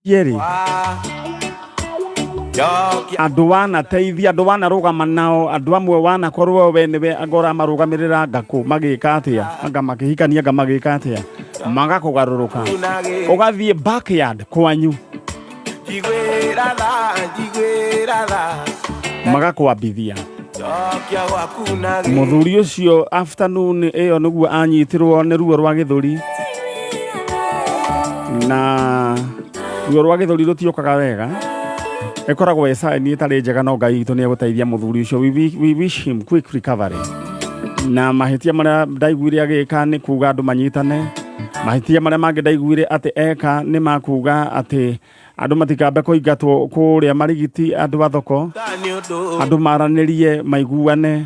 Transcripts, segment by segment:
Rĩ andũ wanateithia, andũ wanarũgama nao, andũ amwe wanakorwo we nĩwe anga ũramarũgamĩrĩra, ngakũ magĩka atĩa, anga makĩhikania, anga magĩka atĩa, magakũgarũrũka, ũgathiĩ backyard kwanyu magakwambithia. Mũthuri ũcio afternoon ĩyo nĩguo anyitirwo nĩ ruo rwa gĩthũri, na ruo rwa gĩthũri rũtiũkaga wega, ĩkoragwo ĩ sign ĩtarĩ njega, no Ngai witũ nĩ egũteithia mũthuri ũcio. We wish him quick recovery. Na mahĩtia marĩa ndaiguire agĩka nĩ kuga andũ manyitane. Mahĩtia marĩa mangĩ ndaiguire atĩ eka nĩ makuga atĩ andũ matikambe kũingatwo kũrĩa marigiti, andũ a thoko, andũ maranĩrie maiguane.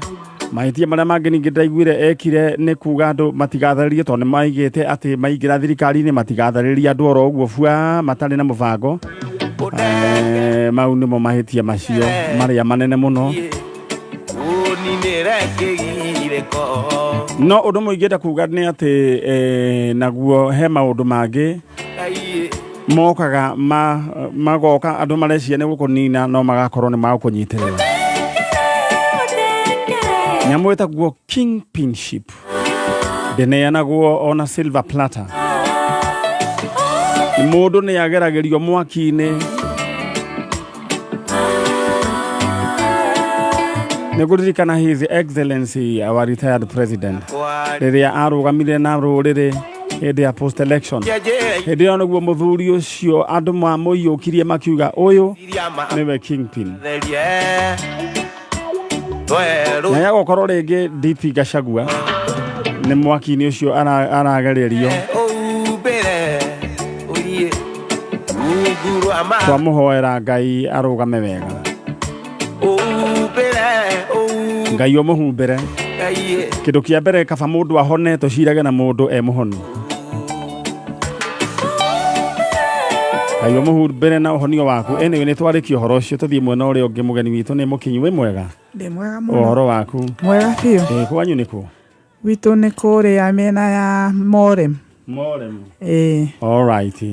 Mahĩtia marĩa mangĩ ningĩ ndaiguire ekire nĩ kuga andũ matigatharĩrie, tondũ nĩ maigĩte atĩ maingĩra thirikari-inĩ matigatharĩria andũ oro ũguo bua matarĩ na mũbango. Mau nĩmo mahĩtia macio marĩa manene mũno. No ũndũ ũmwe ingĩenda kuga nĩ atĩ naguo he maũndũ mangĩ mokaga magoka andũ marecia nĩ gũkũnina, no magakorwo nĩ magũkũnyitĩrĩra. Nyamũ ĩtagwo kingpinship ndĩneanagwo ona silver platter. Mũndũ nĩ ageragĩrio mwaki-inĩ. Nĩ ngũririkana His Excellency our retired president rĩrĩa arũgamire na rũrĩrĩ hĩndĩ ya post election, hĩndĩ ĩyo nĩguo mũthuri ũcio andũ mamũiyũkirie makiuga ũyũ nĩwe kingpin. Na ya gũkorwo rĩngĩ DP Gachagua nĩ mwaki-inĩ ũcio aragererio, twamũhoera Ngai arũgame wega, Ngai ũmũhumbĩre. Kĩndũ kĩa mbere, kaba mũndũ ahone tũcirage na mũndũ e mũhonu. Ngai ũmũhumbĩre na ũhonio waku. Anyway, nĩ twarĩkia ũhoro ũcio, tũthiĩ mwena ũrĩa ũngĩ. Mũgeni witũ nĩ mũkinyu. Wĩ mwega? Ndĩ mwega mũno. Ũhoro waku? Mwega biũ. Ĩ kwanyu nĩ kũ? Gwitũ nĩ kũrĩa mĩena ya Morem. Morem. Ĩĩ. Alright.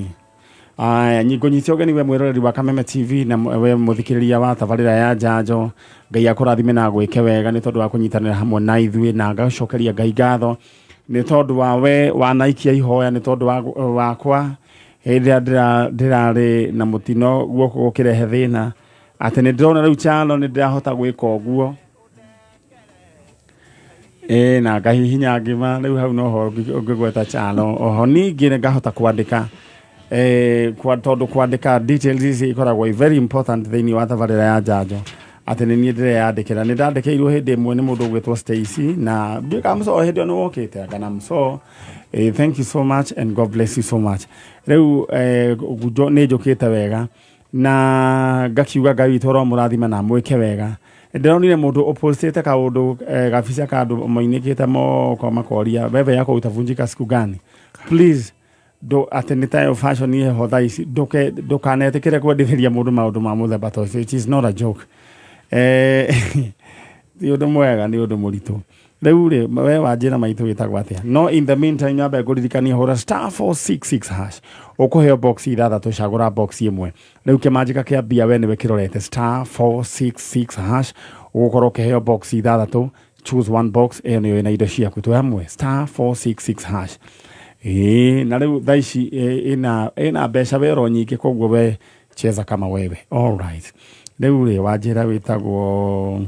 Aya, ngũnyite ũgeni we mwĩroreri wa Kameme TV na we mũthikĩrĩria wa tabarĩra ya Njanjo. Ngai akũrathime na agwĩke wega nĩ tondũ wa kũnyitanĩra hamwe na ithuĩ, na ngacokeria Ngai ngatho nĩ tondũ wa we wanaikia ihoya nĩ tondũ wa wakwa hĩndĩ ĩrĩa ndĩrarĩ na mũtino guoko gũkĩrehe thĩna, atĩ nĩ ndĩrona rĩu chano nĩ ndĩrahota gwĩka ũguo. Ĩĩ, na ngahihinya ngima rĩu hau noho ũngĩgweta chano oho. Ningĩ ngahota kwandĩka tondũ kwandĩka details ici ikoragwo i very important thĩinĩ wa tabarĩra ya Njanjo, atĩ nĩ niĩ ndĩreyandĩkĩra. Nĩ ndandĩkĩirwo hĩndĩ ĩmwe nĩ mũndũ ũgwĩtwo Stacy, na ndiũĩ kana mũco hĩndĩ ĩyo nĩ wokĩte kana mũco. Thank you so much and God bless you so much. Rĩu nĩ njũkĩte wega na ngakiuga Ngai witũ aromũrathima na amwĩke wega. Ndĩronire mũndũ ũpostĩte kaũndũ, gabica ka andũ moinĩkĩte moko, makoria, "Wewe yako utavunjika siku gani?" Please, ndũ atĩ nĩ tayo fashion ĩho thaa ici. Ndũkanetĩkĩre kwendithĩria mũndũ maũndũ ma mũthemba ta ũcio. It is not a joke. Ti ũndũ mwega, nĩ ũndũ mũritũ. Rĩu rĩ, we wanjĩra maitũ wĩtagwo atĩa? No in the meantime, nyambe ngũririkanie, hũra *466# ũkũheo box ithathatũ, cagũra box ĩmwe. Rĩu kĩmanjĩka kĩa mbia we nĩwe kĩrorete *466# ũgũkorwo ũkĩheo box ithathatũ. Choose one box, ĩyo nĩyo ĩna indo ciaku. Twĩ hamwe, *466#. Ĩĩ, na rĩu thaa ici ĩna mbeca wero nyingĩ, koguo we cheza kama wewe. All right, rĩu rĩ, wanjĩra wĩtagwo?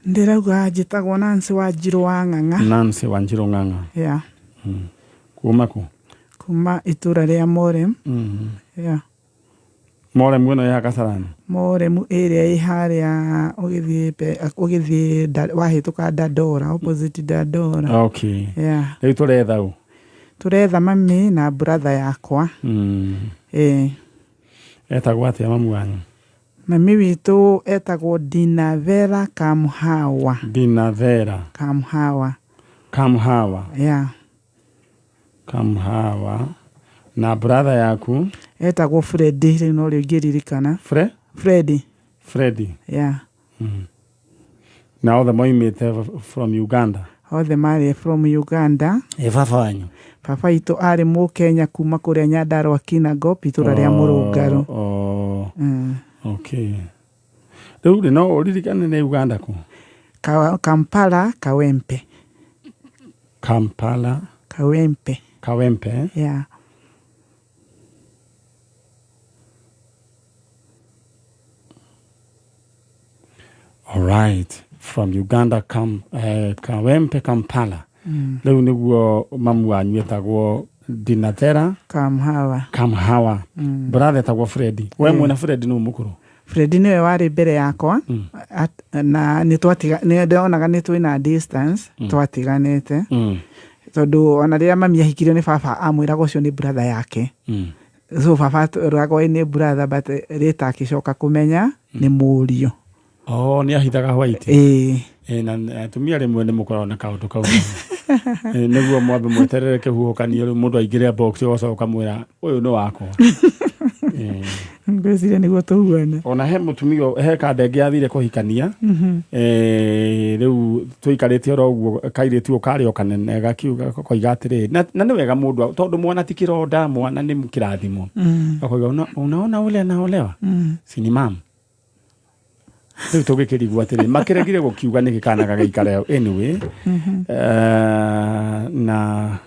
Ndĩrauga njĩtagwo Nancy Wanjirũ wa Ng'ang'a. Nancy Wanjirũ Ng'ang'a. Yeah. Kuma kũ? Kuma itũra rĩa Morem. Yeah. Moremu ĩno ya Kasarani? Moremu ĩrĩa ĩ harĩa ũgĩthiĩ wahĩtũka Dandora, opposite Dandora. Okay. Yeah. Rĩu tũretha ũ? Tũretha mami na brother yakwa. Ĩĩ. Etagwo atĩa mamu wanyu? Mami witũ etagwo Dinavera Kamhawa. Dinavera. Kamhawa. Kamhawa. Yeah. Kamhawa. Na brother yaku? Etagwo Freddy, rĩu norĩo ingĩririkana. Fre? Freddy. Freddy. Yeah. Na othe moimĩte from Uganda? Othe marĩ from Uganda. Ĩ baba wanyu? Baba witũ arĩ Mũkenya kuma kũrĩa Nyandarua Kinangop, itũra rĩa Mũrũngarũ. Rĩu rĩ, no ũririkane nĩ Uganda kũ? Kampala, Kawempe. Kampala. Kawempe. Kawempe. Yeah. All right. From Uganda, Kawempe, Kampala. Rĩu nĩguo mamu wanyu etagwo Dinathera Kamhawa. Kamhawa. Brother etagwo Freddy. We mwena Freddy nũ mũkũrũ? Freddy nĩwe warĩ mbere yakwa. Na nĩ twatiga nĩ ndonaga nĩ twĩna distance twatiganĩte. Tondũ ona rĩrĩa mami ahikirio nĩ baba amwĩraga ũcio nĩ brother yake. So baba atwĩraga ĩ nĩ brother, but later akĩcoka kũmenya nĩ mũriũ. Oh, nĩ ahithaga white. Ĩĩ. Ĩ, na atumia rĩmwe nĩ mũkoragwo na kaũndũ kau. Ĩ, nĩguo mwambe mweterere kĩhuhũkanio rĩu mũndũ aingĩre box ũgacoka ũkamwĩra ũyũ nĩ wakwa. Ĩ. Ngwĩciria nĩguo tũhuane. Ona he mũtumia, he kanda ĩngĩ yathire kũhikania. Rĩu tũikarĩte oro ũguo, kairĩtu o karĩ o kanene gakiuga, gakoiga atĩrĩrĩ, na nĩ wega mũndũ, tondũ mwana ti kĩronda, mwana nĩ kĩrathimo. Gakoiga, unaona ule anaolewa? Si ni mama. Rĩu tũgĩkĩrigwo atĩrĩ, makĩregire gũkiuga nĩkĩ kana gagĩikare hau. Anyway, na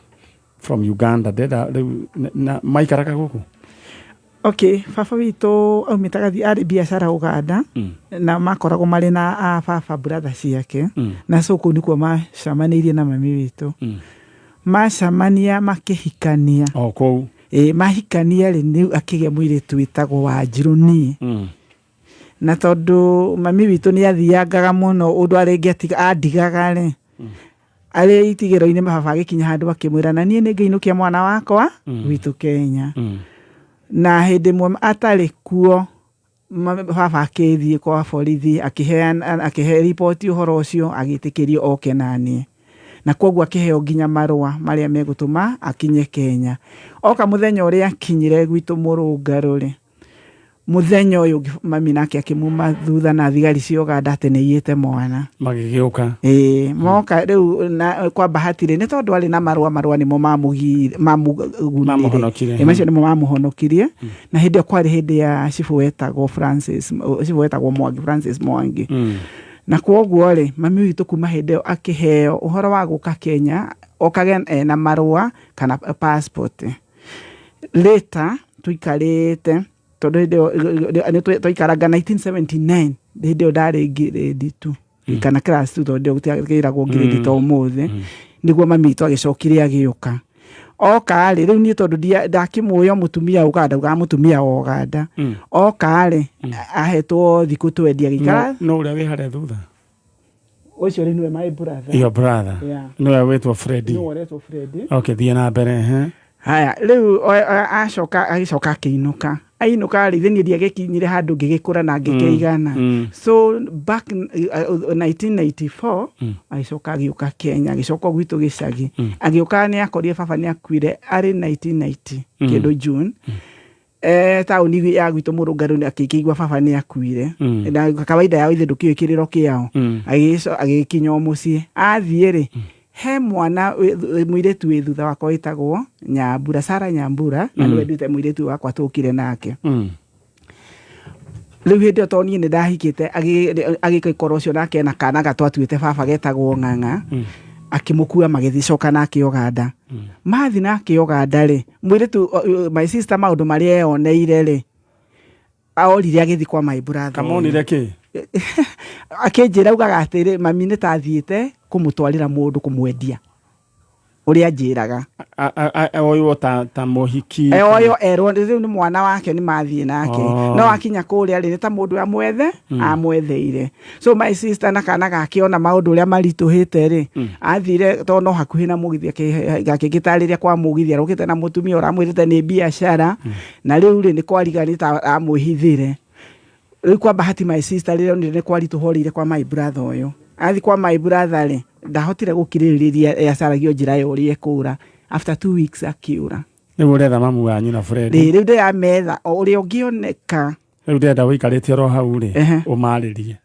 from Uganda, ndenda rĩu na maikaraga gũkũ? Okay, baba witũ aumĩte agathiĩ arĩ biacara Uganda. Na makoragwo marĩ na a baba brother ciake. Na so kũu nĩkuo macemanĩirie na mami witũ. Macemania makĩhikania. O kũu. Ĩ, mahikania rĩ, nĩ akĩgĩa mũirĩtu wĩtagwo Wanjirũ niĩ. Na tondũ mami witũ nĩ athiangaga mũno ũndũ arĩ andigaga rĩ, arĩ itigĩro-inĩ baba agĩkinya handũ akĩmwĩra na niĩ nĩ ngĩinũkia mwana wakwa gwitũ Kenya. Na hĩndĩ ĩmwe atarĩ kuo, baba akĩthiĩ kwa borithi akĩheana, akĩhe riboti ũhoro ũcio, agĩtĩkĩrio oke naniĩ. Na koguo akĩheo nginya marũa marĩa megũtũma akinye Kenya. Oka mũthenya ũrĩa akinyire gwitũ Mũrũngarũ rĩ, mũthenya ũyũ ũngĩ mami nake akĩmuma thutha na thigari cia Uganda atĩ nĩ aiyĩte mwana. Magĩgĩũka. Ĩĩ, moka rĩu na kwa bahati rĩ, nĩ tondũ arĩ na marũa, marũa nĩmo mamũgunire. Mamũhonokirie. Ĩĩ, macio nĩmo mamũhonokirie. Na hĩndĩ ĩyo kwarĩ hĩndĩ ya cibũ wetagwo Francis, cibũ wetagwo Mwangi, Francis Mwangi. Na kwoguo rĩ, mami witũ kuma hĩndĩ ĩyo akĩheo ũhoro wa gũka Kenya, okage ena marũa kana passport. Later tũikarĩte, tondũ hĩndĩ ĩyo nĩ twaikaranga 1979, hĩndĩ ĩyo ndarĩ grade 2 kana class 2, tondũ gũtiakĩragwo grade ta ũmũthĩ, nĩguo mami witũ agĩcokire agĩũka. Oka rĩ, rĩu niĩ tondũ ndakĩmũĩ o mũtumia Uganda, ugaga mũtumia wa Uganda. Oka rĩ, ahetwo thikũ 20 agĩikara. No ũrĩa wĩ harĩa thutha? Ũcio rĩ nĩwe my brother. Your brother. Yeah. Nĩwe wĩtwo Freddy. Nĩwe ũretwo Freddy. Okay, thiĩ na mbere. Haya, rĩu acoka agĩcoka akĩinũka. Ainũka rĩ, niĩ ndiagĩkinyire handũ ngĩgĩkũra na ngĩkĩigana. So back 1994 agĩcoka agĩũka Kenya, agĩcoka gwitũ gĩcagi. Agĩũka nĩ akorire baba nĩ akuire arĩ 1990 kĩndũ June. Taũni ya gwitũ Mũrũngarũ akĩigua baba nĩ akuire. Na kawaida yao ithe ndũkĩũĩ kĩrĩro kĩao. Agĩkinya o mũciĩ. Athiĩ rĩ, he mwana mũirĩtu wĩ thutha wakwa wĩtagwo Nyambura, Sara Nyambura, na nĩwe nduĩte mũirĩtu wakwa tũkire nake. Rĩu hĩndĩ ĩyo tondũ niĩ nĩ ndahikĩte, agĩkorwo ũcio nake ena kana gatwatuĩte baba getagwo Ng'ang'a, akĩmũkua magĩthiĩ nake Uganda. Mathiĩ nake Uganda rĩ, mũirĩtu, my sister maũndũ marĩa eyoneire rĩ, orire agĩthiĩ kwa my brother. Kamonire kĩ? Akĩnjĩra augaga atĩrĩ, mami nĩ ta athiĩte kũmũtwarĩra mũndũ kũmwendia. Ũrĩa anjĩraga. Oywo ta mũhiki. Oyo erwo rĩu nĩ mwana wake nĩ mathiĩ nake. No akinya kũrĩa rĩ, nĩ ta mũndũ amwethe, amwetheire. So my sister na kana gake ona maũndũ ũrĩa maritũhĩte rĩ, athire tondũ no hakuhĩ na mũgithi, akĩgĩtarĩria kwa mũgithi arokĩte na mũtumia ũramwĩrĩte nĩ biacara, na rĩu rĩ nĩ kwariga nĩ ta amwĩhithire. Rĩu kwa bahati my sister rĩrĩa onire nĩ kwaritũhorĩire kwa my brother ũyũ. Athiĩ kwa my brother rĩ, ndahotire gũkirĩrĩria, acaragio njĩra ya ũrĩa ekũra. After 2 weeks akĩũra. Rĩu ũretha mamu wanyu na Fred. Rĩu ndĩrametha o ũrĩa ũngĩoneka. Rĩu ndĩrenda ũikarĩte oro hau rĩ, ũmarĩrie.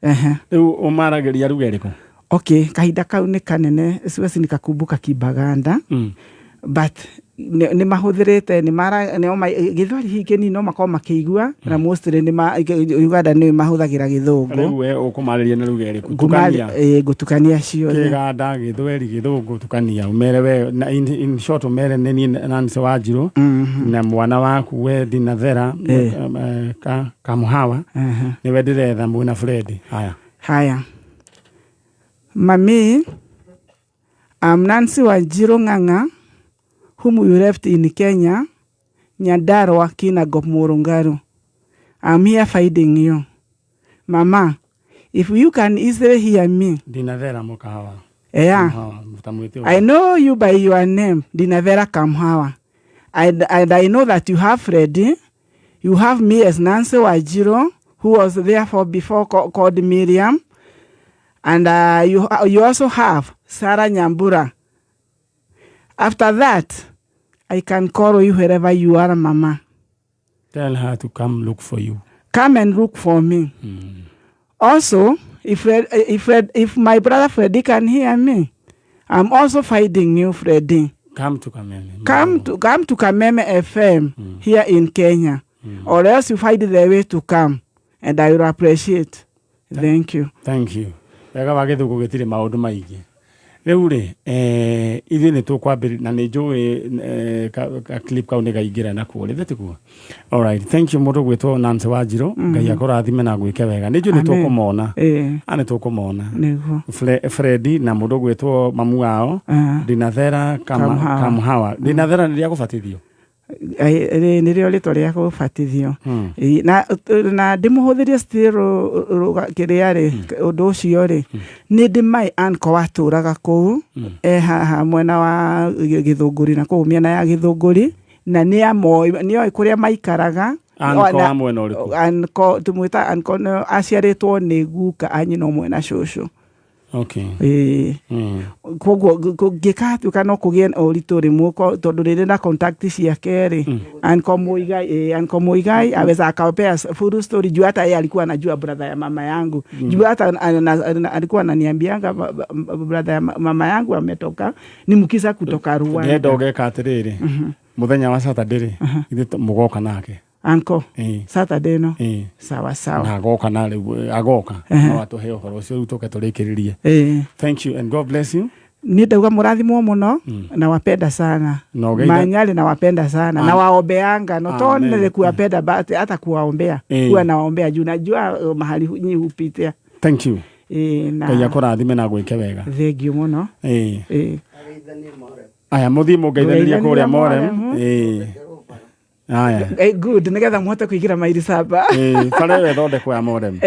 Rĩu ũmaragĩria ruga ĩrĩkũ? Okay, kahinda kau nĩ kanene, siwezi nikakumbuka Kibaganda. But Nĩ mahũthĩrĩte nĩ mara nĩo gĩthweri hihi kĩnini no makorwo makĩigua, na mostly nĩ Uganda nĩ mahũthagĩra Gĩthũngũ. Rĩu we ũkũmarĩria na ruga ĩrĩkũ? Tukania. Ngũtukania ciothe. Kĩganda, Gĩthweri, Gĩthũngũ, tukania ũmere we na in short ũmere nĩ niĩ Nancy Wanjirũ na mwana waku we Ndinathera Kamuhawa nĩwe ndĩretha mwĩna Fred. Haya. Haya. Mami, I'm Nancy Wanjiru Ng'ang'a, whom you left in Kenya, Nyandarua, Kinangop, Murungaru. I'm here finding you. Mama, if you can easily hear me. Ndinathera Mukahawa. Yeah. Kamuhawa, tamwĩte ũguo. I know you by your name, Dinavera Kamhawa. And I know that you have Freddie. You have me as Nancy Wanjiru, who was therefore before called Miriam. And you also have Sarah Nyambura. After that, I can call you wherever you are, Mama. Tell her to come look for you. Come and look for me. Also, if my brother Freddie can hear me, I'm also finding you, Freddie. Come to Kameme. Come to Kameme FM here in Kenya, or else you find the way to come, and I will appreciate. Thank you. Thank you. Wega wa Gĩthũngũ gĩtirĩ maũndũ maingĩ. Rĩu rĩ, ithuĩ nĩ tũkwambĩrĩria na nĩ njũĩ ka clip kau nĩ gaingĩra nakuo rĩ tiguo? Alright, thank you mũndũ gwĩtwo Nancy Wanjirũ. Ngai akũrathime na gwĩke wega. Nĩ njũĩ nĩ Amen. tũkũmona. A nĩ tũkũmona. Nĩguo. Freddy na mũndũ gwĩtwo mamu wao Dinathera Kamhawa. Kamhawa. Dinathera nĩ rĩa gũbatithio. Nĩrĩo rĩtwa rĩa gũbatithio. Ĩ, na ndĩmũhũthĩrie still kĩrĩa rĩ, ũndũ ũcio rĩ, nĩ ndĩ my uncle watũraga kũu, e haha mwena wa Gĩthũngũri na kũu mĩena ya Gĩthũngũri, na nĩ amoĩ, nĩoĩ kũrĩa maikaraga. Uncle wa mwena ũrĩkũ? Uncle tũmwĩta uncle aciarĩtwo nĩ guka a nyina ũmwe na cũcũ. Ĩĩ. Koguo ngĩkatuĩka no kũgĩe ũritũ rĩmwe tondũ rĩrĩ na contact ciake rĩ, Uncle Muigai, Uncle Muigai aweza akawapea full story, juu hata yeye alikuwa anajua brother ya mama yangu, juu hata alikuwa ananiambianga brother ya mama yangu ametoka ni mkisa kutoka Ndĩrenda Rwanda. ũgeka atĩrĩrĩ, mũthenya wa Saturday rĩ, ithuĩ mũgoka nake. Uncle Saturday no? Ĩĩ. Sawa sawa. Na agoka na rĩu agoka no atũhe ũhoro ũcio rĩu tũke tũrĩkĩrĩrie. Thank you and God bless you. Niĩ ndauga mũrathimwo mũno, nawapenda sana. Na ũgeitha- Manyali nawapenda sana, nawaombeanga not Amen. only kuwapenda but hata kuwaombea. Huwa nawaombea juu najua mahali nyi hupitia. Thank you. Na Ngai akũrathime na gwĩke wega. Thengio mũno. Aya, mũthiĩ mũngeithanirie kũrĩa Mũgeithanirie Morem. Morem. Ĩĩ. Aya. Good, nĩgetha mũhote kũingĩra mairi saba. Ĩĩ, bara ĩyo ĩthondekwo ya Morem.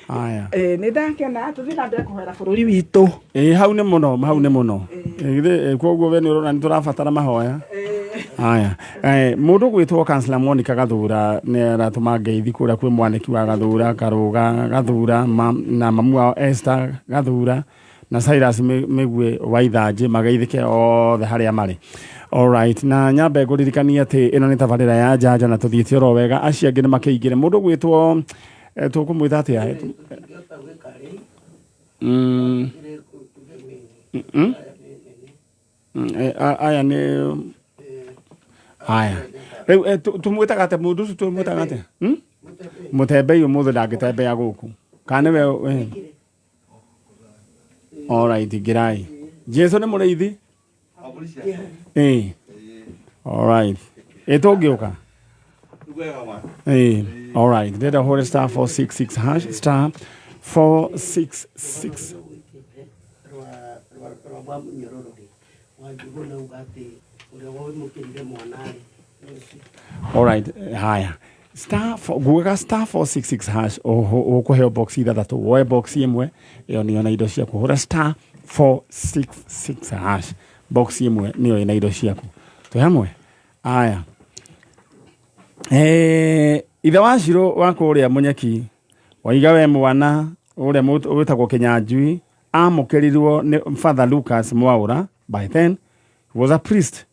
Aya. Nĩ ndakena, tũthiĩ na mbere kũhoera bũrũri witũ. Ĩĩ, hau nĩ mũno, hau nĩ mũno. Githĩ, koguo we nĩ ũrona nĩ tũrabatara mahoya. Aya. Mũndũ gwĩtwo Councillor Monica Gathura nĩ aratũma ngeithi kũrĩa kwĩ mwanĩki wa Gathura, Karũga Gathura na mamu wao Esther Gathura na Cyrus Mĩgwe wa Ithanjĩ, mageithĩke othe harĩa marĩ. Alright, na nyambe ngũririkanie atĩ ĩno nĩ tabarĩra ya Njanjo na tũthiĩte oro wega, acio angĩ nĩ makĩingĩre. Mũndũ gwĩtwo tũkũmwĩta atĩa? Aya nĩ aya rĩu tũmwĩtaga atĩa mũndũ ũcio, tũmwĩtaga atĩa? Mũtembei ũmũthĩ ndangĩtembea gũkũ kana nĩwe? Alright, ingĩrai. Jesu nĩ mũrĩithi. Ĩĩ, alright, ĩ tũngĩũka. Ĩĩ, alright, ndĩrenda ũhũre *466 hash, *466. Rwa mũnyororo rĩ wanjigua nauga atĩ ũrĩa wamũkĩrire mwana rĩ ũcio. Alright, haya. Star four, ngugaga *466 hash, ũkũheo box ithathatũ, woe box ĩmwe, ĩyo nĩyo na indo ciaku. Hũra *466 hash, box ĩmwe nĩyo ĩna indo ciaku. Twĩ hamwe? Aya. Ithe wa Shiro wa kũrĩa Mũnyeki waiga we mwana ũrĩa wĩtagwo Kĩnyanjui amũkĩrirwo nĩ Father Lucas Mwaura, by then he was a priest.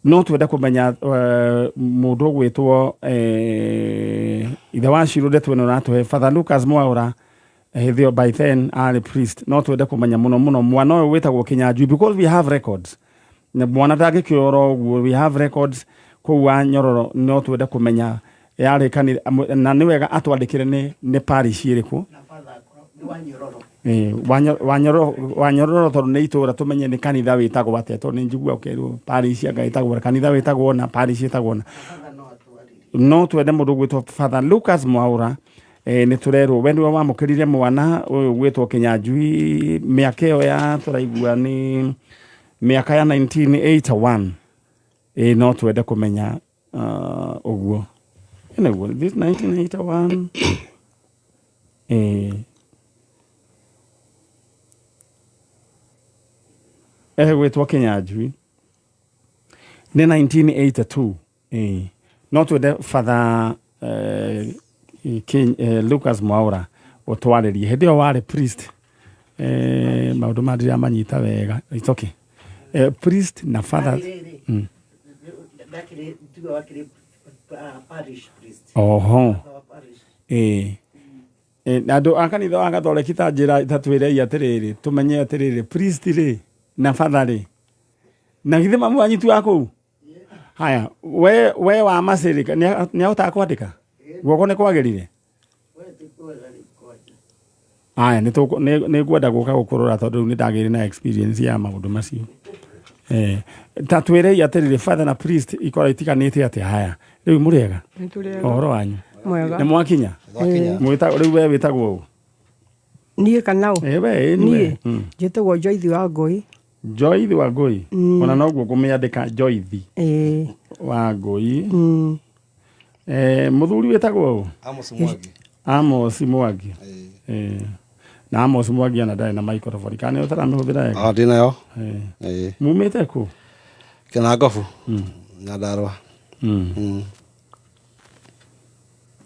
No twende kũmenya mũndũ ũgwĩtwo ithe wa Shiro, ndeto ĩno ũratũhe Father Lucas Mwaura hĩndĩ ĩyo by then arĩ priest. No twende kũmenya mũno mũno mwana ũyũ wĩtagwo Kĩnyanjui, because we have records. Na mwana ndangĩkĩora ũguo, we have records kũu wa Nyororo, no twende kũmenya yarĩ kanitha, na nĩ wega atwandĩkĩre nĩ parish ĩrĩkũ. Na father nĩ wa Nyororo. Wa Nyororo tondũ nĩ itũra, tũmenye nĩ kanitha wĩtagwo atĩa, tondũ nĩ njigua ũkerwo parish anga ĩtagwo kanitha wĩtagwo na parish ĩtagwo na. Father no atwarĩrie. No twende mũndũ gwĩtwo Father Lucas Mwaura, nĩ tũrerwo we nĩwe wamũkĩrire mwana ũyũ gwĩtwo Kĩnyanjui mĩaka ĩyo ya tũraigua nĩ mĩaka ya 1981. No twende kũmenya ũguo nĩguo this 1981 egwĩtwo Kĩnyanjui nĩ 1982. No twende Father Lucas Mwaura ũtwarĩrie hĩndĩ ĩyo warĩ priest. Maũndũ ma ndiramanyita wega, it's okay. Priest na father. Atĩrĩrĩ, ndakĩrĩ tiwe wakĩrĩ parish priest. Oho. Father wa parish. Na andũ a kanitha wa Gatoreki ta njĩra ta twĩrei atĩrĩrĩ, tũmenye atĩrĩrĩ, priest rĩ na father rĩ, na githĩ mamu wanyu ti wa kũu? Haya, we wa macĩrĩ nĩ ahotaga kwandĩka, guoko nĩ kwagĩrire? We ti kwega rĩu kwanja. Aya, nĩ ngwenda gũka gũkũrora tondũ rĩu nĩ ndagĩire na experience ya maũndũ macio. Ta twĩrei atĩrĩrĩ, father na priest ikoragwo itiganĩte atĩa? Haya, rĩu mũrĩega? Nĩ tũrĩega. Ũhoro wanyu? Mwega. Nĩ mwakinya? Twakinya. Rĩu we wĩtagwo ũ? Niĩ kana ũ? We, ĩ, nĩwe. Niĩ njĩtagwo Joyce wa Ngũi. Joyce wa Ngũi. Ona noguo ngũmĩandĩka, Joyce wa Ngũi. Mũthuri wĩtagwo ũ? Amos Mwangi. Amos Mwangi. Na Amos Mwangi ona ndarĩ na microphone, kana nĩ ũtaramĩhũthĩra wega? Ah, ndĩ nayo. Mumĩte kũ? Kĩnangobu. Nyandarũa.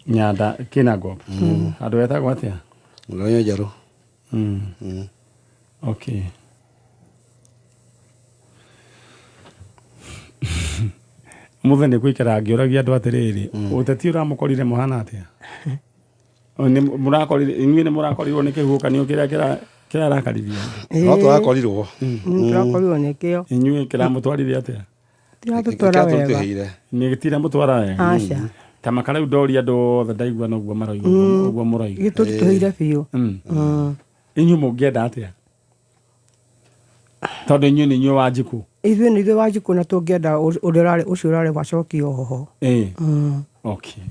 Nyanda Kinangop, handũ hetagwo atĩa? Ndonyo njerũ. Okay, mũthĩ nĩ gũikara ngĩũragia andũ atĩrĩrĩ, ũteti ũramũkorire mũhana atĩa? O, nĩ mũrakorire, inyuĩ nĩ mũrakorirwo nĩ kĩhuhũkanio kĩrĩa kĩrarakaririe? No tũrakorirwo. Tũrakorirwo nĩkĩo. Inyuĩ kĩramũtwarire atĩa? Tiratũtwara wega. Kĩratũritũhĩire. Nĩ gĩtiramũtwara wega? Aca. Ta maka rĩu ndoria andũ othe ndaigua noguo maroiga, ũguo mũroiga. Gĩtũritũhĩire biũ. Inyuĩ mũngĩenda atĩa, tondũ inyuĩ nĩ inyuĩ Wanjikũ? Ithuĩ nĩ ithuĩ Wanjikũ, na tũngĩenda ũrĩa ũrarĩ ũcio ũrarĩ wacokio hoho. Okay.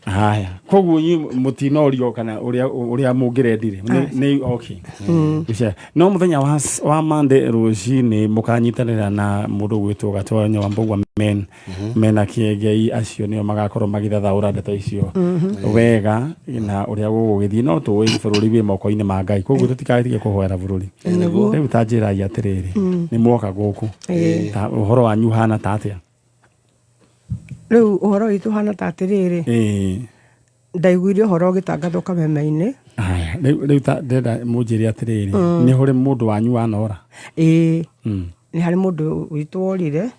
Haya, koguo inyuĩ mũtinorio kana ũrĩa mũngĩrendire nĩ okay. Ica, no mũthenya wa Monday rũcinĩ mũkanyitanĩra na mũndũ gwĩtwo Gatonya wa Mbũgua men mena Kĩengei, acio nĩo magakorwo magĩthathaũra ndeto icio wega na ũrĩa gũgũgĩthiĩ. No tũĩ bũrũri wĩ moko-inĩ ma Ngai, koguo tũtikanatige kũhoera bũrũri. Rĩu ta njĩrai atĩrĩrĩ, nĩ mwoka gũkũ, ta ũhoro wanyu ũhana ta atĩa? Rĩu ũhoro witũ hana ta atĩrĩrĩ, ndaiguire ũhoro ũgĩtangathwo kameme-inĩ. Haya, rĩu ta ndĩrenda mũnjĩre atĩrĩrĩ, nĩ hũrĩ mũndũ wanyu wanora? Ĩĩ, nĩ harĩ mũndũ witũ worire,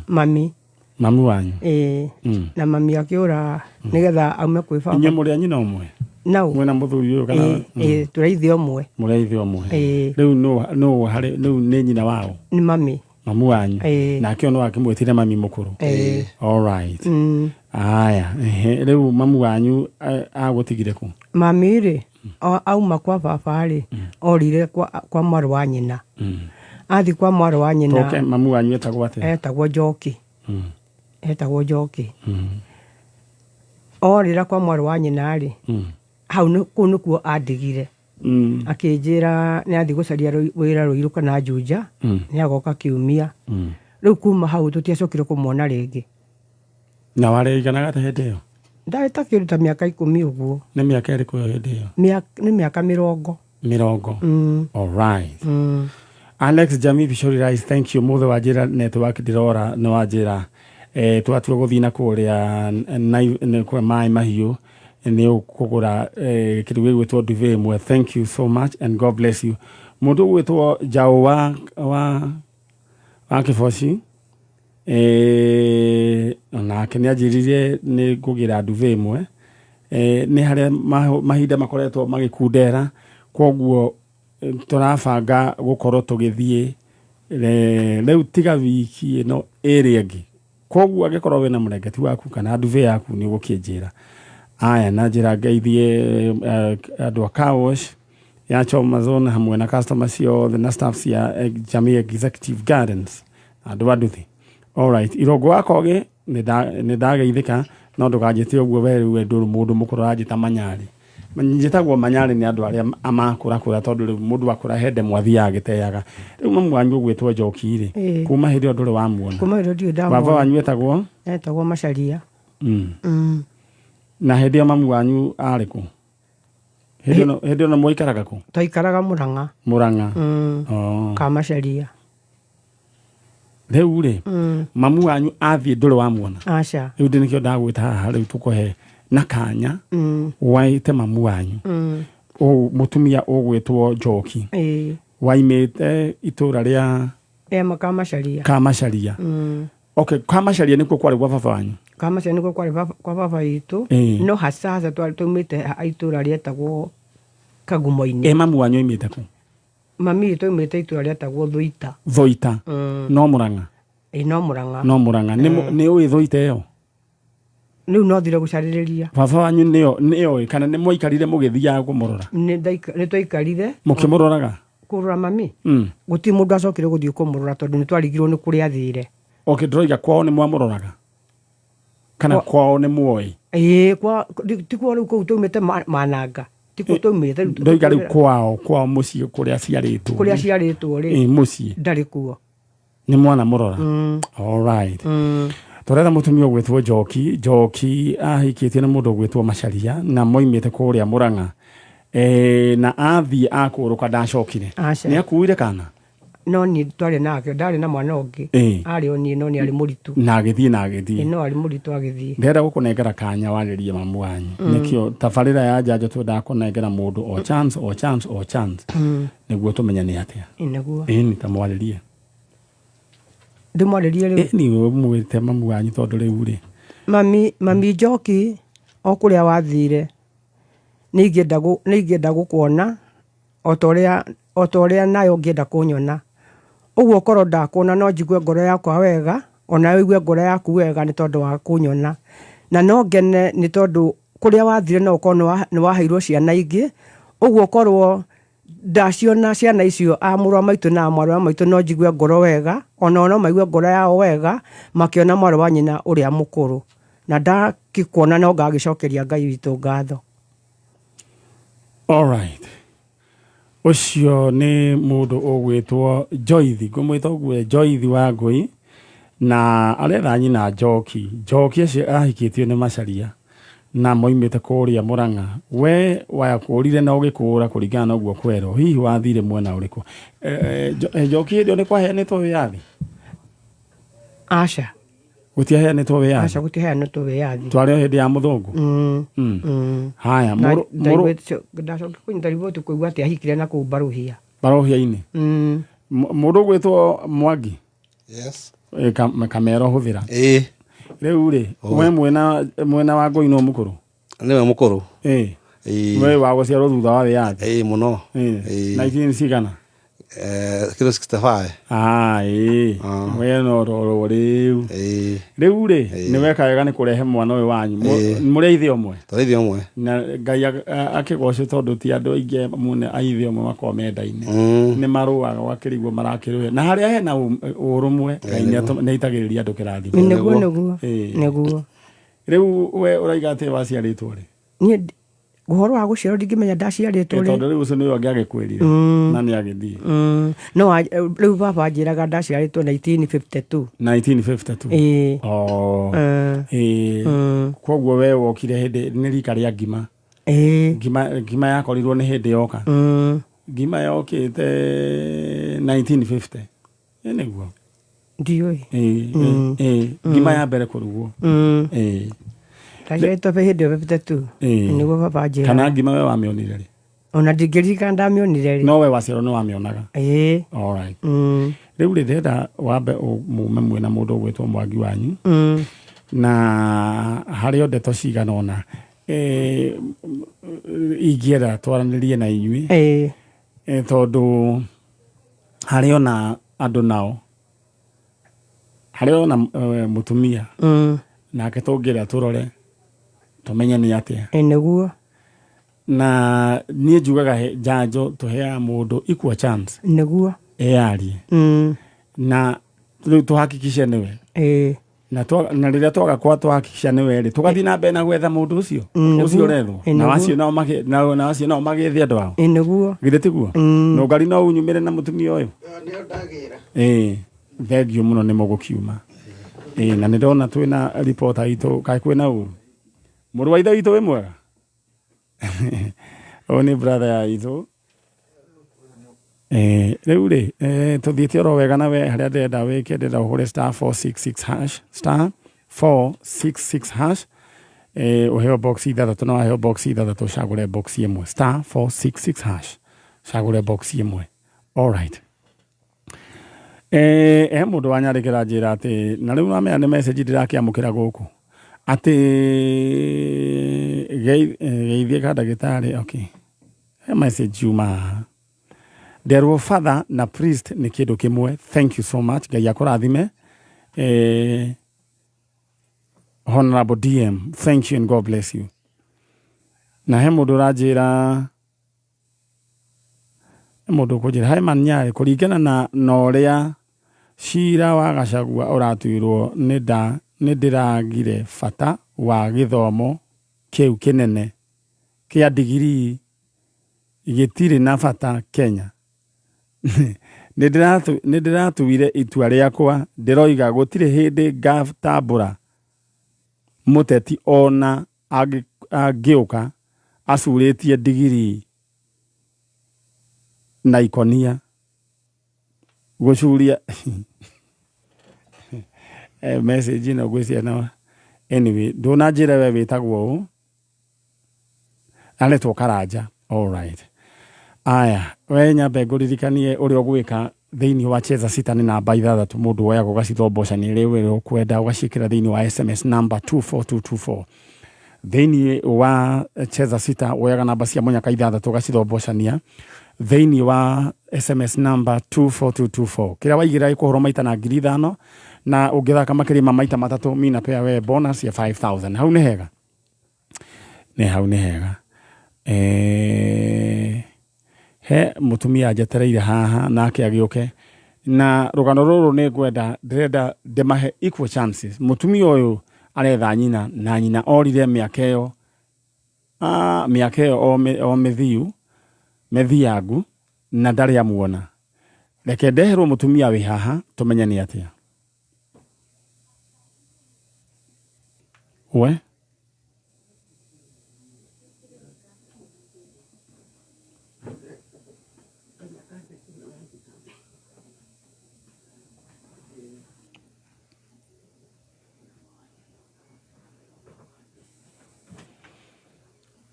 mami. Mami wanyu? Ĩĩ. Na mami akĩũra nĩgetha aume kwĩ baba. Inyuĩ mũrĩ a nyina ũmwe? Nau. Mwĩna mũthuri ũyũ kana? Ĩĩ, tũrĩ ithe ũmwe. Mũrĩ a ithe ũmwe? Ĩĩ. Rĩu nũ harĩ rĩu nĩ nyina wao? Nĩ mami. Mamu wanyu? Ĩĩ. Nake ũyũ no akĩmwĩtire mami mũkũrũ? Ĩĩ. All right. Aya, ehe, rĩu mamu wanyu agũtigire kũ? Mami rĩ, auma kwa baba rĩ, orire kwa mwarĩ wa nyina. Athi kwa mwarĩ wa nyina. Tũke, mamu wanyu etagwo atĩa? Etagwo Njoki. Etagwo Njoki. Orĩra kwa mwarĩ wa nyina rĩ, hau kũu nĩkuo andigire. Akĩnjĩra nĩ athiĩ gũcaria wĩra Rũirũ kana Juja, nĩ agoka kiumia. Rĩu kuma hau tũtiacokire kũmuona rĩngĩ. Na warĩiganaga atĩa hĩndĩ ĩyo? Ndarĩ ta kĩndũ ta mĩaka 10 ũguo. Nĩ mĩaka ĩrĩkũ ĩyo hĩndĩ ĩyo? Nĩ mĩaka 20. 20. All right. Alex Jami Bishori Rice, thank you. Mũthĩ wa njĩra network ndĩrora nĩ wa njĩra twatua gũthiĩ na kũrĩa kwa maĩ mahiũ nĩ ũkũgũra kĩndũ gĩgwĩtwo duvet ĩmwe. Thank you so much and God bless you. Mũndũ ũgwĩtwo Njaũ wa Kĩboci, nake nĩ anjĩrire nĩ ngũgĩra duvet ĩmwe. Nĩ harĩa mahinda makoretwo magĩkundera, koguo tũrabanga gũkorwo tũgĩthiĩ. Rĩu tiga wiki ĩno ĩrĩa ĩngĩ. Koguo angĩkorwo wĩna mũrengeti waku kana nduve yaku nĩ ũgũkĩnjĩra. Aya na njĩra ngeithie andũ a car wash ya Choma Zone hamwe na customer ciothe na staff cia Jamii Executive Gardens andũ a nduthi. Alright, Irongo wa Kogi nĩ ndageithĩka no ndũkanjĩte ũguo we rĩu we ndũrĩ mũndũ mũkũrũ ũranjĩta Manyarĩ. Njĩtagwo Manyarĩ nĩ andũ arĩa amakũrakũra tondũ rĩu mũndũ akũra he ndemwa athiaga agĩteaga. Rĩu mamu wanyu ũgwĩtwo Njoki rĩ, kuma hĩndĩ ĩyo ndũrĩ wamuona. Kuma hĩndĩ ĩyo ndirĩ Baba ndamuona. wanyu etagwo? Etagwo Macharia. Na hĩndĩ ĩyo mamu wanyu arĩ kũ? Hĩndĩ ĩyo hĩndĩ ĩyo mwaikaraga kũ? Twaikaraga Mũrang'a. Mũrang'a. Oh. Ka Macharia. Rĩu rĩ, mamu wanyu athiĩ ndũrĩ wamuona? Aca. Rĩu ndĩ nĩkĩo ndagwĩta haha rĩu tũkũhe na kanya waĩte mamu wanyu. Mũtumia ũgwĩtwo Njoki. Waimĩte itũra rĩa Rĩa Kamacharia. Kamacharia. Okay, Kamacharia nĩkuo kwarĩ gwa baba wanyu? Kamacharia nĩkuo kwarĩ kwa baba witũ. No hasa hasa twaumĩte itũra rĩetagwo Kagumo-inĩ. Ĩ mamu wanyu oimĩte kũ? Mami witũ oimĩte itũra rĩetagwo Thuita. Thuita. No Mũrang'a? Ĩ no Mũrang'a. No Mũrang'a. Nĩ ũĩ Thuita ĩyo? Rĩu no thire gũcarĩrĩria. Baba wanyu nĩoĩ kana nĩ mwaikarire mũgĩthiaga kũmũrora? Nĩ twaikarire. Mũkĩmũroraga? Kũrora mami? Gũtirĩ mũndũ acokire gũthiĩ kũmũrora tondũ nĩ twarigirwo nĩ kũrĩa athire. Okay, ndĩroiga kwao nĩ mwamũroraga? Kana kwao nĩ muoĩ? Ĩĩ, kwa, ti kwao rĩu kũu twaumĩte Mananga. Ti kuo twaumĩte rĩu. Ndoiga rĩu kwao, kwao mũciĩ kũrĩa aciarĩtwo. Kũrĩa aciarĩtwo rĩ. Ĩĩ, mũciĩ. Ndarĩ kuo. Nĩ mwana mũrora. All right. Tũretha mũtumia ũgwĩtwo Njoki. Njoki ahikĩtio nĩ mũndũ ũgwĩtwo Macharia na moimĩte kũrĩa Mũrang'a. Na athiĩ akũrũka ndacokire. Aca. Nĩ akuire kana? No niĩ twarĩ nake, ndarĩ na mwana ũngĩ. Arĩ o niĩ no nĩ arĩ mũritũ. Na agĩthiĩ na agĩthiĩ. No arĩ mũritũ agĩthiĩ. Ndĩrenda gũkũnengera kanya warĩrie mamu wanyu. Nĩkĩo tabarĩra ya njanjo twendaga kũnengera mũndũ o chance, o chance, o chance. Nĩguo tũmenye nĩ atĩa. Nĩguo. Ĩni ta mwarĩrie. Ndĩmwarĩrie rĩu? Ĩni mwĩte mamu wanyu tondũ rĩu rĩ. Mami, mami Njoki o kũrĩa wathire nĩ ingĩenda gũkuona o ta ũrĩa nawe ũngĩenda kũnyona. Ũguo korwo ndakuona no njigue ngoro yakwa wega, ona ũigue ngoro yaku wega nĩ tondũ wa kũnyona. Na no ngene nĩ tondũ kũrĩa wathire no ũkorwo nĩ waheirwo ciana ingĩ, ũguo korwo ndaciona ciana icio a mũrũ wa maitũ na mwarĩ wa maitũ no njigue ngoro wega, onao no maigue ngoro yao wega makĩona mwarĩ wa nyina ũrĩa mũkũrũ. Na ndakĩkuona no ngagĩcokeria Ngai witũ ngatho. Alright. Ũcio nĩ mũndũ ũgwĩtwo Joyce, ngũmwĩta ũguo Joyce wa Ngũi, na aretha nyina Njoki. Njoki acio ahikĩtio nĩ Macharia na moimĩte kũrĩa Mũrang'a. We wakũrire na ũgĩkũra kũringana na ũguo kwerwo, hihi wathire mwena ũrĩkũ? Njoki hĩndĩ ĩyo nĩ kwaheanĩtwo wĩyathi? Aca. Gũtiaheanĩtwo wĩyathi? Aca, gũtiaheanĩtwo wĩyathi. Twarĩ o hĩndĩ ya mũthũngũ? Haya, Na ndacoka kũnyita riboti kũigua atĩ ahikire na kũu Mbaruhia. Mbaruhia-inĩ? Mũndũ ũgwĩtwo Mwangi? Yes. Kamera ũhũthĩra? Ĩĩ. Rĩu rĩ, we mwena wa Ngũi no mũkũrũ? Nĩwe mũkũrũ. Ĩĩ. Ĩĩ. We wa gũciarwo thutha wa wĩyathi? Ĩĩ, mũno. Ĩĩ. Ĩĩ. 19 cigana? Kĩndũ 65. Ah, ĩĩ. We no rorwo rĩu. Ĩĩ. Rĩu rĩ, nĩ weka wega nĩ kũrehe mwana ũyũ wanyu. Mũrĩ a ithe ũmwe? Tũrĩ ithe ũmwe. Na Ngai akĩgocwo tondũ ti andũ aingĩ mũno a ithe ũmwe makoragwo mendaine. Nĩ marũaga ũgakĩrigwo marakĩrũa. Na harĩa hena ũrũmwe, Ngai nĩ aitagĩrĩria andũ kĩrathimo. Nĩguo, nĩguo. Nĩguo. Rĩu we ũraiga atĩ waciarĩtwo rĩ? Niĩ ũhoro wa gũciarwo ndingĩmenya ndaciarĩtwo rĩ. Tondũ rĩu ũcio nĩwe ũngĩagĩkwĩrire na nĩ agĩthiĩ. No rĩu baba anjĩraga ndaciarĩtwo 1952. 1952. Ĩĩ. Oh. Ĩĩ. Koguo we wokire hĩndĩ nĩ rika rĩa ngima. Ĩĩ. Ngima yakorirwo nĩ hĩndĩ yoka. Ngima yokĩte 1950. Ĩ nĩguo. Ndiũĩ. Ĩĩ, ĩĩ, ngima ya mbere kũrugwo. Ĩĩ. Ndaciarĩtwo hĩndĩ ĩyo 52. Ĩĩ. Nĩguo baba anjĩraga. Kana ngima we wamĩonire rĩ? Ona ndingĩririkana ndamĩonire rĩ. No we waciarwo nĩ wamĩonaga. Ĩĩ. All right. Rĩu rĩ ndĩrenda wambe mume mwĩna mũndũ ũgwĩtwo Mwangi wanyu. Na harĩ o ndeto cigana ũna ingĩenda twaranĩrie na inyuĩ. Tondũ harĩ ona Andũ nao harĩ ona mũtumia nake tũngĩra tũrore tũmenye nĩ atĩa. Ĩ nĩguo. Na niĩ njugaga njanjo tũheaga mũndũ equal chance. Nĩguo. Eyarie. Na rĩu tũhakikishe nĩwe. Na rĩrĩa twaga kwa twahakikisha nĩwe rĩ, tũgathiĩ na mbere na gwetha mũndũ ũcio ũcio ũrethwo. Na acio nao na acio nao magĩethe andũ ao. Ĩ nĩguo. Githĩ tiguo? Nũngari no unyumĩre na mũtumia ũyũ. Nĩo ndagĩra. Ĩĩ, thengiũ mũno nĩ mũgũkiuma. Ĩĩ, na nĩ ndona twĩna reporter itũ, kaĩ kwĩna ũru? Mũrũ wa ithe witũ wĩ mwega? Ũyũ nĩ brother ya itũ. Rĩu rĩ, tũthiĩte oro wega na we harĩa ndĩrenda wĩke, ndĩrenda ũhũre star 466 hash, star 466 hash. Ũheo box ithathatũ, na waheo box ithathatũ ũcagũre box ĩmwe, star 466 hash, cagũre box ĩmwe. All right. He mũndũ wanyandĩkĩra njĩra atĩ, na rĩu namenya nĩ message ndĩrakĩamũkĩra gũkũ, atĩ geithie ka ndagĩtarĩ. Okay, he message yuma haha. Nderwo father na priest nĩ kĩndũ kĩmwe. Thank you so much, Ngai akũrathime. Honorable DM, thank you and God bless you. Na he mũndũ ũranjĩra, he mũndũ ũkũnjĩra he manyarĩ kũringana na ũrĩa cira wa Gachagua ũratuirwo, nĩ ndĩragire bata wa gĩthomo kĩu kĩnene kĩa digirii gĩtirĩ na bata Kenya. Nĩ ndĩratuire itua rĩakwa, ndĩroiga gũtirĩ hĩndĩ ngatambũra mũteti ona angĩũka acurĩtie digirii na ikonia gũcuria message ĩno ngwĩciria no anyway ndũnanjĩre we wĩtagwo ũ, aretwo Karanja. All right, aya we nyambe ngũririkanie ũrĩa ũgwĩka thĩinĩ wa Cheza Sita. Nĩ namba ithathatũ mũndũ woyaga ũgacithombocania rĩu ũrĩa ũkwenda, ũgaciĩkĩra thĩinĩ wa SMS number 24224. Thĩinĩ wa Cheza Sita woyaga namba cia mũnyaka ithathatũ, ũgacithombocania thĩinĩ wa SMS number 24224. Kĩrĩa waigĩrĩra gĩkũhũrwo maita na 5,000, na ũngĩthaka makĩria ma maita matatũ mina pea we bonus ya 5000. Hau nĩ hega, nĩ hau nĩ hega. He mũtumia njetereire haha nake agĩũke na rũgano rũrũ nĩ ngwenda, ndĩrenda ndĩmahe equal chances. Mũtumia ũyũ aretha nyina, na nyina orire mĩaka ĩyo, mĩaka ĩyo o mĩthiu mĩthiangu, na ndarĩ amuona. Reke ndeherwo mũtumia wĩ haha tũmenye nĩ atĩa. We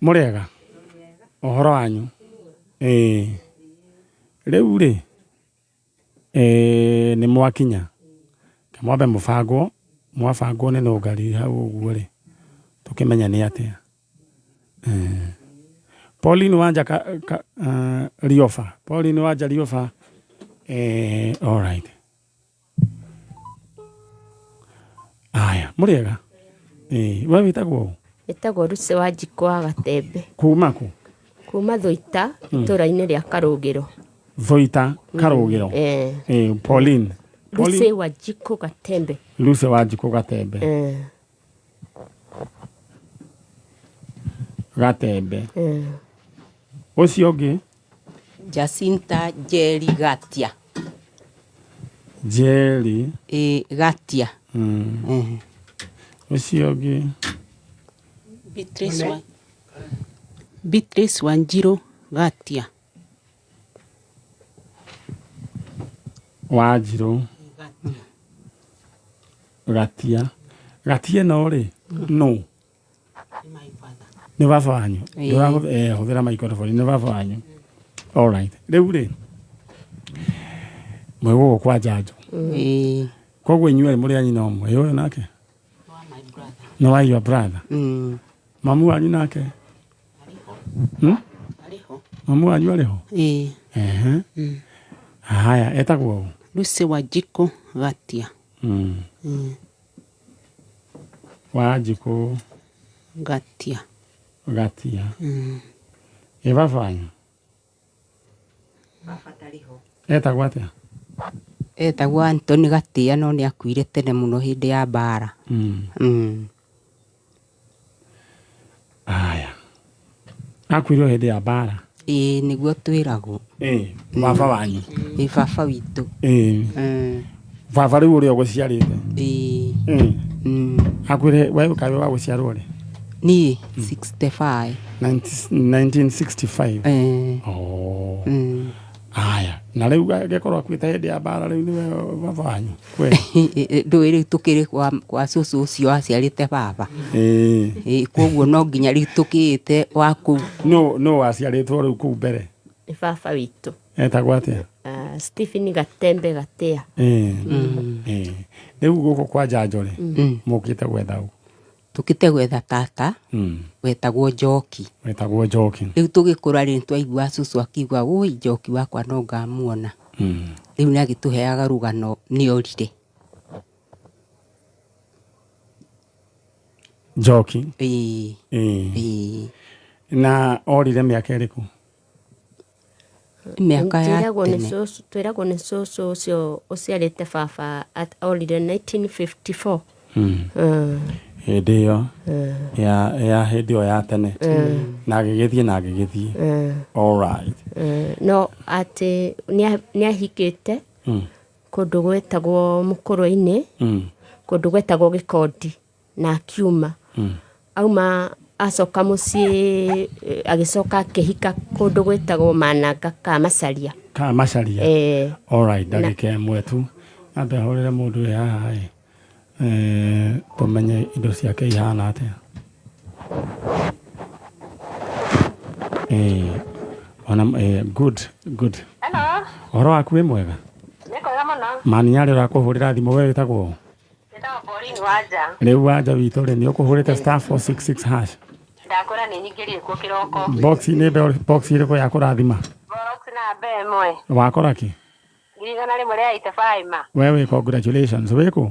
mũrĩega ũhoro wanyu? Ĩĩ, rĩu rĩ, nĩ mwakinya, mwambe mũbangwo, mwabangwo nĩ nũngari hau ũguo rĩ, tũkĩmenye nĩ atĩa. Pauline Wanja Rioba, Pauline Wanja Rioba. All right. Aya, mũrĩega? We wĩtagwo ũ? Ĩtagwo Lucy Wanjikũ wa Gatembe. Kuma kũ? Kuma Thũita, itũũra-inĩ rĩa Karũgĩro. Thũita, Karũgĩro. Pauline. Lucy Wanjikũ Gatembe. Lucy Wanjikũ Gatembe. Gatembe. Ũcio ũngĩ? Jacinta Njeri Gatia. Njeri. Ĩ, Gatia. Ũcio ũngĩ? Beatrice Wanjiru Gatia. Wanjiru Gatia. Gatia ĩno rĩ, no nĩ baba wanyu? Hũthĩra microphone. Nĩ baba wanyu. All right, rĩu rĩ, mwĩ gũkũ kwa njanjo? Ĩ. Koguo inyuĩ mũrĩ a nyina ũmwe? Ĩ, ũyũ nake nĩ wa your brother? Mamu wanyu nake? Mamu wanyu arĩ ho? Ĩ. Ehe. Haya, etagwo ũ? Lucy Wanjikũ Gatia. Wanjikũ Gatia. Gatia. Ĩ baba wanyu etagwo atĩa? Etagwo Anthony Gatia no nĩ akuire tene mũno hĩndĩ ya mbara. Aya, akuire o hĩndĩ ya mbara? Ĩĩ, nĩguo twĩragwo. Ĩ baba wanyu? Ĩ baba witũ. Ĩ baba rĩu ũrĩa ũgũciarĩte? Ĩĩ. Akuire we kaĩ wa gũciarwo rĩ? Niĩ 65. 1965. Eh. Oh. Aya, na rĩu angĩkorwo akuĩte hĩndĩ ya mbara, rĩu nĩwe baba wanyu kweli? Ndũĩ rĩu tũkĩrĩ kwa cũcũ ũcio waciarĩte baba. Ĩĩ. Ĩ, koguo no nginya rĩu tũkĩĩte wa kũu. No waciarĩtwo rĩu kũu mbere? Nĩ baba witũ. Etagwo atĩa? Stephen Gatembe Gatea. Ĩĩ. Ĩĩ. Rĩu gũkũ kwa Njanjo rĩ, mũkĩte gwetha ũ? Tũkĩte gwetha tata wetagwo Njoki. Wetagwo Njoki. Rĩu tũgĩkũra rĩ, twaigua cũcũ akiuga, wũi Njoki wakwa no ngamuona. Rĩu nĩ agĩtũheaga rũgano nĩ orire. Njoki. Ĩĩ. Ĩĩ. Ĩĩ. Na orire mĩaka ĩrĩkũ? Mĩaka ya Twĩragwo nĩ tene. cũcũ, twĩragwo nĩ cũcũ ũcio ũciarĩte baba orire 1954. Hĩndĩ ĩyo ya hĩndĩ ĩyo ya tene, na agĩgĩthiĩ na agĩgĩthiĩ. All right. No atĩ nĩ ahikĩte kũndũ gwetagwo Mũkũrwe-inĩ, kũndũ gwetagwo Gĩkondi, na akiuma. Auma acoka mũciĩ, agĩcoka akĩhika kũndũ gwĩtagwo Mananga ka Macaria. Ka Macaria. Eh. All right, ndagĩka ĩmwe tu ambe hũrĩre mũndũ wĩ haha ĩ, tũmenye indo ciake ihana atĩa. Ona good good. Hello. Ũhoro waku wĩ mwega? Nĩ kwega mũno. Maniarĩ ũrakũhũrĩra thimũ, we wĩtagwo ũ? Njĩtagwo Pauline Wanja. Rĩu Wanja witũ rĩ, nĩ ũkũhũrĩte *466#? Ndakwĩra nĩ nyingĩrire kuo kĩroko. Box nĩ box ĩrĩkũ ya kũrathima? Box namba 1. Wakora kĩ? 185,000 ma. We wĩ congratulations, wĩ kũ?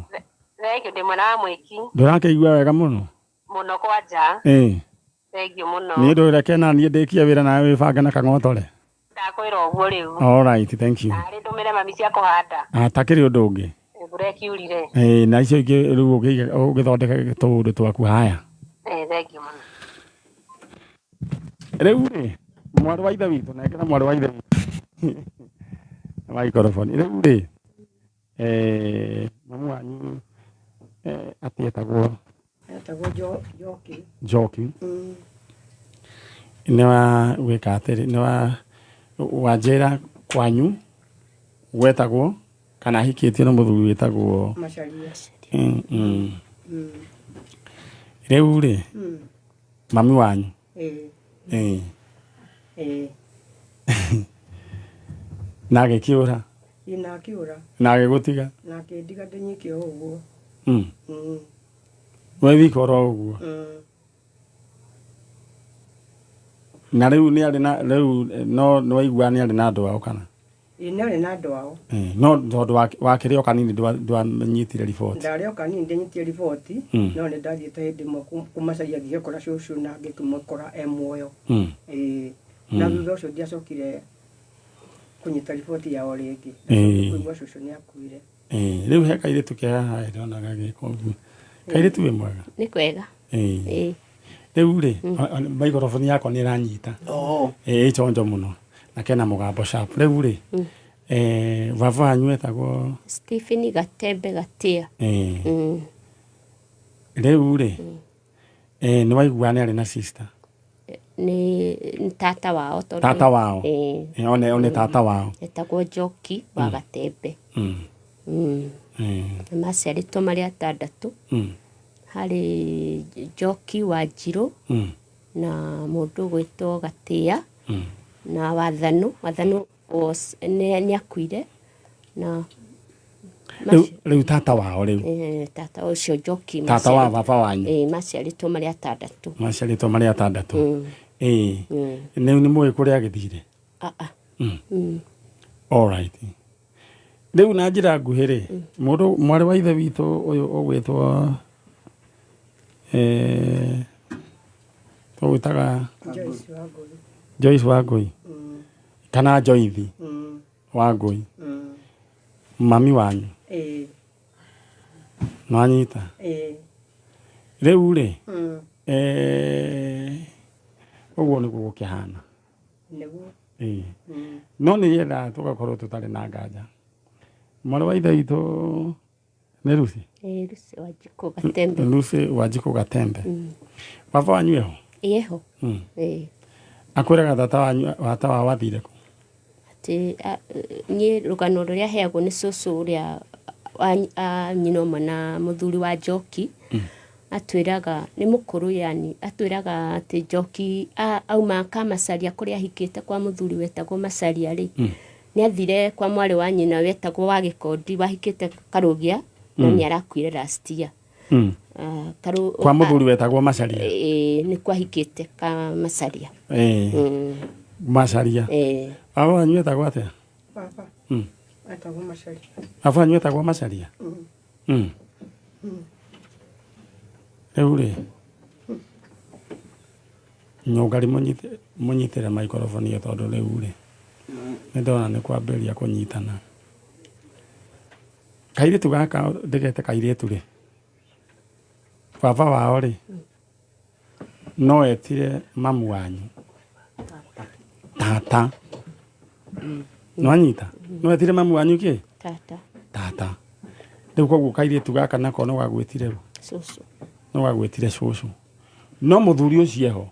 Thank you, ndĩ mwena wa Mwĩki. Ndũrakĩigua wega mũno? Mũno kwanja. Ĩĩ. Thank you mũno. Niĩ ndũreke na niĩ ndĩkie wĩra nawe wĩbange na kang'otore. Ndakwĩra ũguo rĩu. All right, thank you. Narĩ ndũmĩre mami cia kũhanda. Atakĩrĩ ũndũ ũngĩ. Mbura ĩkiurire. Ĩĩ, na icio ingĩ rĩu ũgĩthondeka tũũndũ twaku haya. Thank you mũno. Rĩu rĩ, mwarĩ wa ithe witũ, nengera mwarĩ wa ithe witũ microphone. Rĩu rĩ, mamu wanyu atĩ etagwo? Etagwo Njoki. Njoki. Nĩ wa gwĩka atĩrĩ, nĩ wa wanjĩra kwanyu gwetagwo kana ahikĩtio na mũthuri wĩtagwo Macaria. Rĩu rĩ, mami wanyu? Ĩĩ. Ĩĩ. Ĩĩ. Na agĩkĩũra? Ĩĩ, na akĩũra. Na agĩgũtiga? Na akĩndiga ndĩnyike o ũguo. We wika oro ũguo? Na rĩu nĩ arĩ na rĩu no nĩ waigua nĩ arĩ na andũ ao kana? Ĩĩ, nĩ arĩ na andũ ao. No tondũ wakĩrĩ o kanini ndwanyitire riboti? Ndarĩ o kanini ndĩnyitire riboti, no nĩ ndathiĩte hĩndĩ ĩmwe kũmacaria ngĩgĩkora cũcũ na ngĩkĩmũkora e muoyo. Ĩĩ. Na thutha ũcio ndiacokire kũnyita riboti yao rĩngĩ. Kũigua cũcũ nĩ akuire. Ĩĩ, rĩu he kairĩtu ke haha ndĩrona gagĩka ũguo. Kairĩtu wĩ mwega? Nĩ kwega. Ĩĩ. Rĩu rĩ, microphone yakwa nĩ ĩranyita. Ĩĩ, ĩchonjo mũno na kena mũgambo sharp. Rĩu rĩ, baba wanyu etagwo? Stephen Gatembe Gatia. Ĩĩ. Rĩu rĩ, nĩ waigua nĩ arĩ na sister? Nĩ tata wao tondũ. Tata wao. Ĩĩ. One tata wao. Etagwo Njoki wa Gatembe. Na maciarĩtwo marĩ atandatũ. Harĩ Njoki wa Njirũ na mũndũ ũgwĩtwo Gatia na Wathanu. Wathanu was nĩ akuire na Rĩu tata wao rĩu. Tata ũcio Njoki. Tata wa baba wanyu. Ĩĩ, maciarĩtwo marĩ atandatũ. Maciarĩtwo marĩ atandatũ. Ĩĩ. Rĩu nĩ mũĩ kũrĩa agĩthire? All right. Rĩu na njĩra nguhĩ rĩ, mũndũ mwarĩ wa ithe witũ ũyũ ũgwĩtwo eh, tũgwĩtaga Joyce Wangũi kana Joithi Wangũi, mami wanyu nwanyita rĩu rĩ, eh, ũguo nĩguo gũkĩhana. Ĩĩ. No nĩ yendaga tũgakorwo tũtarĩ na nganja. Mwarĩ wa ithe witũ nĩ Lucy? Ĩĩ, Lucy Wanjikũ Gatembe. Lucy Wanjikũ Gatembe. Baba wanyu eho? Ĩĩ, eho. Ĩĩ. Akwĩraga tata wanyu tata wao athire kũ? Atĩ niĩ rũgano rũrĩa heagwo nĩ cũcũ ũrĩa wa nyina ũmwe na mũthuri wa Njoki, atwĩraga nĩ mũkũrũ, yani atwĩraga atĩ Njoki auma Kamacaria kũrĩa ahikĩte kwa mũthuri wetagwo Macaria rĩ, nĩ athire kwa mwarĩ wa nyina wetagwo wa Gĩkondi wahikĩte Karũgia, na nĩ arakuire last year. Kwa mũthuri wetagwo Macaria? Ĩĩ, nĩ kwahikĩte Kamacaria. Macaria. Ĩĩ. Baba wanyu etagwo atĩa? Baba etagwo Macaria. Baba wanyu etagwo Macaria? Rĩu rĩ, nyũngari mũnyitĩre microphone ĩyo tondũ rĩu rĩ, nĩ ndona nĩ kwambĩrĩria kũnyitana. Kairĩtu gaka ndĩgete kairĩtu rĩ, baba wao rĩ, no etire mamu wanyu tata. Nwanyita? No etire mamu wanyu kĩ? Tata. Tata. Rĩu koguo kairĩtu gaka nako no gagwĩtire rũ? Cũcũ. No gagwĩtire cũcũ. No mũthuri ũcio eho.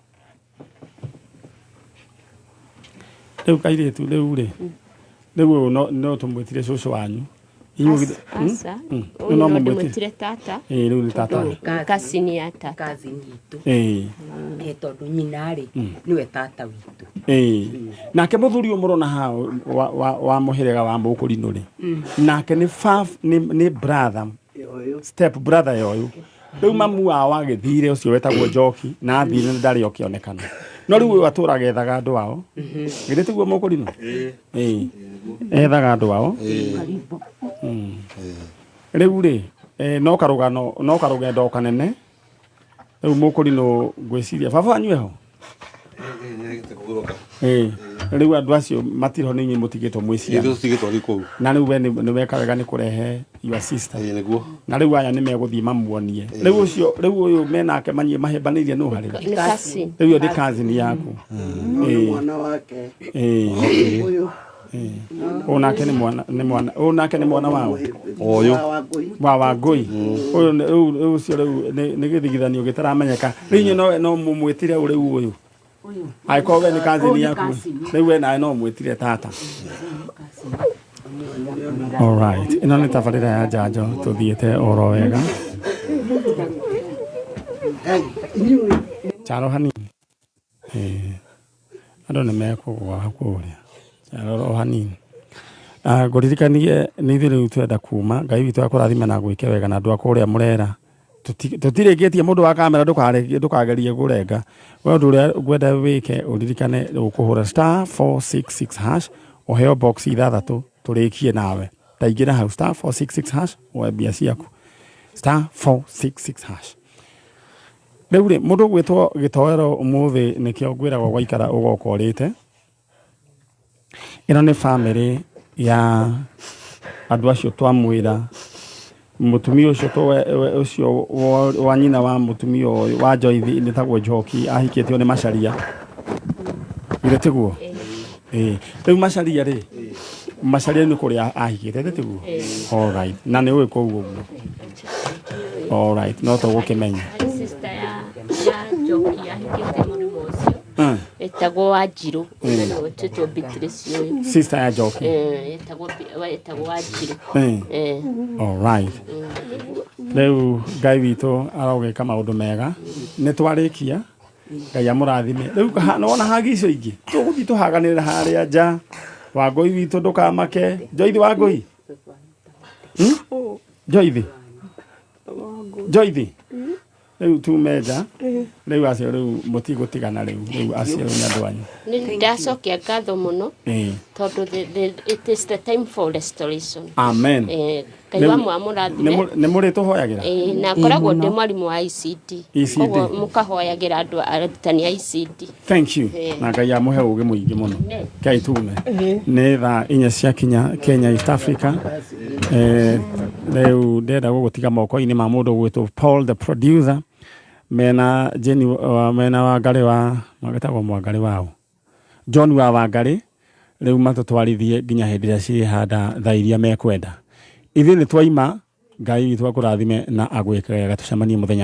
Rĩu kairĩtu rĩu rĩ, rĩu ũyũ no tũmwĩtire cũcũ wanyu. Inyuĩ Aca. Rĩu Ũyũ no no mũmwĩtire. ndĩmwĩtire tata. Ĩĩ, rĩu nĩ tata. Tondũ cousin ya tata. Cousin itũ. Ĩĩ. Ĩ tondũ nyina rĩ, nĩwe tata witũ. Ĩĩ. Nake mũthuri ũyũ mũrona haha wa mũhĩrĩga wa Mũkũrinũ rĩ, nake nĩ nĩ brother, step brother ya ũyũ. Rĩu mamu wao agĩthire ũcio wetagwo Njoki, na athire ndarĩ okĩonekana. No rĩu ũyũ atũraga ethaga andũ ao. Githĩ tiguo Mũkũrinũ? Ĩĩ. Ethaga andũ ao. Rĩu rĩ, no karũgano, no karũgendo kanene. Rĩu Mũkũrinũ ngwĩciria baba wanyu eho? Ĩĩ. Rĩu andũ acio matirĩ ho, nĩ inyuĩ mũtigĩtwo mwĩ ciana. Ithuĩ tũtigĩtwo nĩ kũu. Na rĩu we nĩ weka wega nĩ kũrehe your sister. Ĩĩ, nĩguo. Na rĩu aya nĩ megũthiĩ mamuonie. Rĩu ũcio, rĩu ũyũ menake manyie mahĩmbanĩirie nũ harĩ? Nĩ cousin. Rĩu ĩyo nĩ cousin yaku. Nĩ mwana wake. Ĩĩ. Ũyũ. Ũyũ nake nĩ mwana, nĩ mwana, ũyũ nake nĩ mwana wao. Ũyũ. Wa Wangũi. Wa Wangũi. Ũyũ rĩu rĩu ũcio rĩu nĩ gĩthigithanio gĩtaramenyeka. Rĩu inyuĩ no mũmwĩtire ũ rĩu ũyũ? Angĩkorwo we nĩ cousin yaku, rĩu we nawe no ũmwĩtire tata. All right. Ĩno nĩ tabarĩra ya njanjo, tũthiĩte oro wega. Charo hanini. Ĩĩ. Andũ nĩ mekũgũa kũrĩa. Charo o hanini. Ngũririkanie nĩ ithuĩ rĩu twenda kuma. Ngai witũ akũrathime na gwĩke wega na andũ a kũrĩa mũrera. Tũtirĩkĩtie mũndũ wa kamera, ndũkagerie kũrenga. We ũndũ ũrĩa ngwenda wĩke ũririkane ũkũhũra star 466 hash ũheo box 6 tũrĩkie nawe. Ta ingĩra hau star 466 hash woe mbia ciaku. Star 466 hash. Rĩu rĩ, mũndũ ũgwĩtwo gĩtoero ũmũthĩ nĩkĩo ngwĩragwo gwaikara ũgoka ũrĩte. Ĩno nĩ family ya andũ acio twamwĩra mũtumia ũcio ũcio wa nyina wa mũtumia ũyũ wa Joyce nĩtagwo Njoki, ahikĩtio nĩ Macaria. Githĩ tiguo? Ĩĩ. Rĩu Macaria rĩ, Macaria nĩ kũrĩa ahikĩte, githĩ tiguo? All right. Na nĩ ũĩ kũu ũguo? All right, no tũgũkĩmenya. Harĩ sister ya Njoki ahikĩte mũrĩmo ũcio. Etagwo Wanjirũ, na nĩwe wetĩtwo Beatrice ũyũ. Sister ya Njoki. Etagwo Wanjirũ. All right. Rĩu Ngai witũ arogĩka maũndũ mega. Nĩ twarĩkia. Ngai amũrathime. Rĩu nĩwona hagi icio ingĩ? Tũgũthiĩ tũhaganĩre harĩa nja. Wangũi witũ ndũkamake. Joithi Wangũi? Joithi? Joithi? Rĩu tume nja. Rĩu acio rĩu mũtigũtigana rĩu. Rĩu acio rĩu nĩ andũ anyu. Nĩ ndacokia ngatho mũno Ĩĩ. tondũ it is the time for restoration. Amen. Ngai wa mwamũrathime. Nĩ mũrĩtũhoyagĩra? Ĩĩ, na ngoragwo ndĩ mwarimũ wa ICD. ECD. Koguo mũkahoyagĩra andũ arutani a ICD. Thank you. Ĩĩ. Na Ngai amũhe ũgĩ mũingĩ mũno. Ngai tume. Nĩ thaa inya ciakinya Kenya East Africa. Rĩu ndĩrenda gũgũtiga moko-inĩ ma mũndũ ũgwĩtwo Paul the producer mena Jenny mena Wangarĩ wa magetagwo Mwangarĩ wao John wa Wangarĩ rĩu matũtwarithie nginya hĩndĩ ĩrĩa cirĩhanda thaa iria mekwenda. Ithuĩ nĩ twaima. Ngai witũ akũrathime na agwĩke wega, tũcemanie mũthenya.